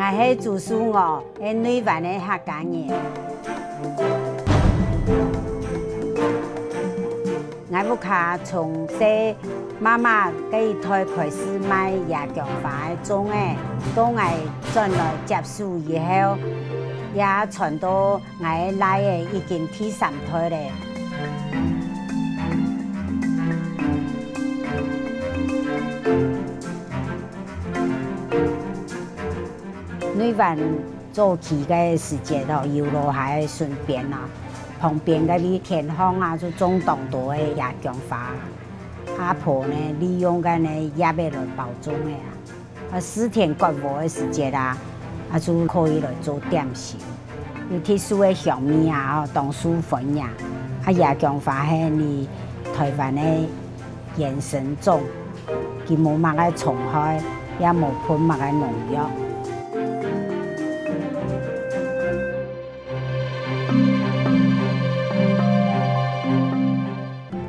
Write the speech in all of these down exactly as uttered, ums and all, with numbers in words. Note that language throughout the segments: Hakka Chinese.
𠊎係朱淑娥，係內灣个客家人。𠊎屋下從細媽媽該一代開始賣野薑花个種个，到𠊎轉來接手以後，也傳到𠊎个倈仔已經第三代咧。 內灣早期个時節哦，油路還順便啊，旁邊个田項啊，就種當多个野薑花。阿婆呢，利用該呢葉仔來包種个啊。啊，蒔田割禾个時節啊，啊，就可以來做點心。有特殊个香味啊，哦，當受歡迎。啊，野薑花係你台灣个 原生種，佢無麼个蟲害，也無噴麼个農藥。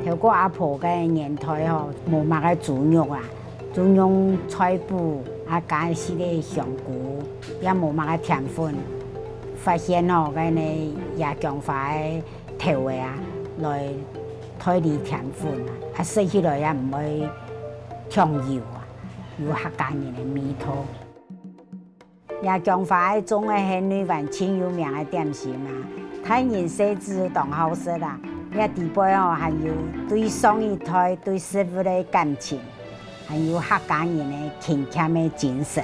頭過阿婆个年代吼，無麼个豬肉啊，就用菜脯啊，加一息个香菇，也無麼个澱粉。發現吼，該呢野薑花个 豆仔啊，來代理澱粉啊，啊，食起來也毋會忒油啊，有客家人个味道。野薑花愛種个係內灣盡有名个點心啊，大人細子當好食啊。這底背哦，還有對上一代對食物个感情，還有客家人个勤儉个精神。